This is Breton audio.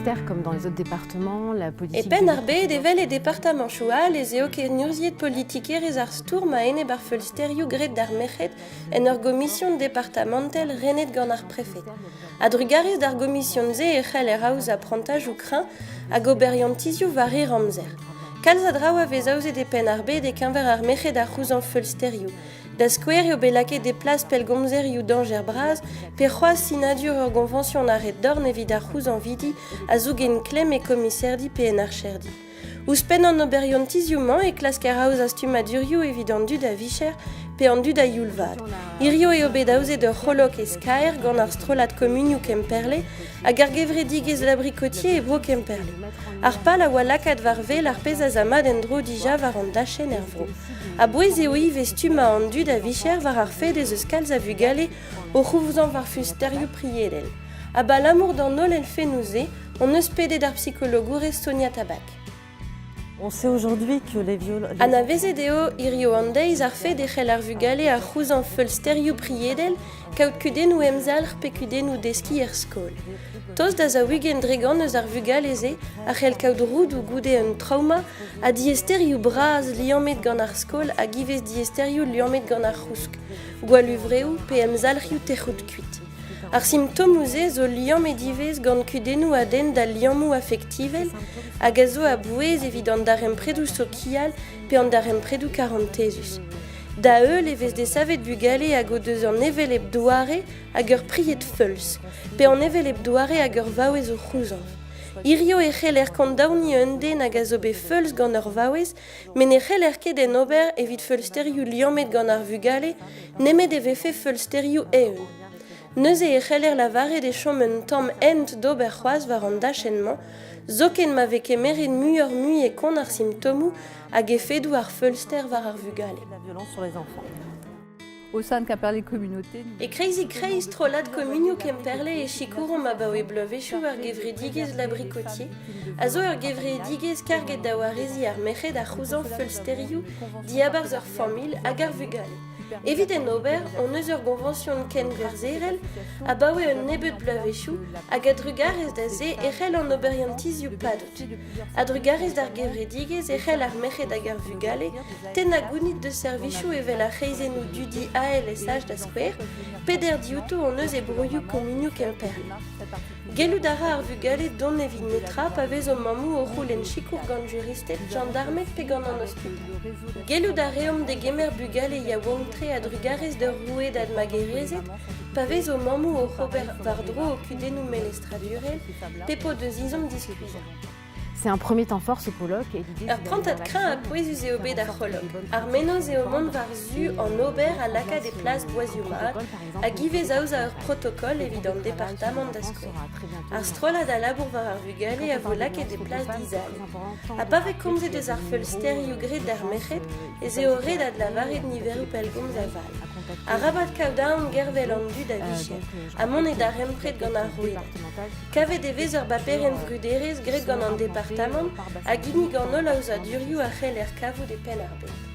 Finistère, comme dans les autres départements, la E politique de Penn-ar-Bed evel e departamantoù all ez eo kenurzhiet politikerezh ar stourm a-enep ar feulsterioù graet d'ar merc'hed en ur gomision departamantel renet gant ar prefed. A-drugarez d'ar gomision-se e c'heller aozañ prantajoù kreñv hag oberiantizioù war hir amzer. Kalz a draoù a vez aozet e Penn-ar-Bed e-keñver ar merc'hed a c'houzañv feulsterioù. Da skouer eo bet lakaet e plas pellgomzerioù dañjer bras pe c'hoazh sinadur ur goñvañsion a-red-dorn evit ar c'houzañvidi a zougen klemm e komiserdi pe en archerdi. Ouzhpenn an oberiantizioù-mañ e klasker aozañ stummadurioù evit an dud a vicher pe an dud a-youl vat. Hirio eo bet aozet ur c'holok e Skaer gant ar strollad komunioù Kemperle hag ar gevredigezh L'Abricotier e bro Kemperle. Ar pal a oa lakaat war wel ar pezh a za mat en-dro dija war an dachenn er vro. A-bouez eo ivez stummañ an dud a vicher war ar fed ez eus kalz a vugale o c'houzañv war fusterioù priedel. Abalamour d'an holl elfennoù-se hon eus pedet ar psikologourez Sonia Tabak. On sait aujourd'hui que les violences... Anavezet eo hirio an deiz ar fed e c'hell ar vugale a c'houzañv feulsterioù priedel kaout kudennoù emzalc'h pe kudennoù deskiñ er skol. Tost da 40% eus ar vugale-se a c'hell kaout roudoù goude un trauma ha diaesterioù bras liammet gant ar skol hag ivez diaesterioù liammet gant ar c'housk, gwallhuñvreoù pe emzalc'hioù tec'hout kuit. Ar simptomoù-se zo liammet ivez gant kudennoù a denn d'al liammoù afektivel hag a zo a-bouez evit an darempredoù sokial pe an darempredoù karantezus. Da-heul e vez desavet bugale hag o deus an hevelep doare hag ur pried feuls, pe an hevelep doare hag ur vaouez o c'houzañv. Hirio e c'heller kondaoniñ un den hag a zo bet feuls gant ur vaouez met ne c'heller ket en ober evit feulsterioù liammet gant ar vugale nemet e vefe feulsterioù eeun. Neuze e c'heller lavaret e chom un tamm hent d'ober c'hoazh war an dachenn-mañ, zoken ma vez kemeret muioc'h-mui e kont ar simptomoù hag efedoù ar feulster war ar vugale. La violence sur les enfants. Au sein de Quimperlé Communauté, E kreizik-kreiz strollad komunioù Kemperle e sikouromp abaoe bloavezhioù ar gevredigezh L'Abricotier, a zo ur gevredigezh karget da wareziñ ar merc'hed a c'houzañv feulsterioù diabarzh ur familh hag ar vugale. Evit en ober hon eus ur goñvañsion kenwerzherel abaoe un nebeud bloavezhioù hag a-drugarez da se e c'hell an oberiantizioù padout. A-drugarez d'ar gevredigezh e c'hell ar merc'hed hag ar vugale tennañ gounid deus servijoù evel ar c'hreizennoù dudi ALSH da skouer, peder diouto hon eus e broioù komunioù Kemperle. Gellout a ra ar vugale dont evit netra pa vez o mammoù o c'houlenn sikour gant juristed, jañdarmed pe gant an ospital. Gellout a reomp degemer bugale yaouank-tre a-drugarez d'ur rouedad magerezed pa vez o mammoù oc'h ober war-dro o kudennoù melestradurel pe p'o deus ezhomm diskuizhañ. C'est un premier temps fort ce colloque et l'idée Ur prantad kreñv ha pouezus eo bet ar c'holok. Ar mennozh eo mont war-zu an ober ha lakaat e plas boazioù mat hag ivez aozañ ur protokol evit an departamant da skouer. Ar strollad a labour war ar vugale a vo lakaet e plas dizale. Ha pa vez komzet eus ar feulsterioù graet d'ar merc'hed ez eo ret adlavaret niveroù pellgomz a-val. Arabat kaout aon gervel an dud a vicher ha mont e darempred gant ar rouedad. Kavet e vez ur baperenn vruderezh graet gant an departamant a ginnig an holl aozadurioù a c'heller kavout e Penn-ar-Bed.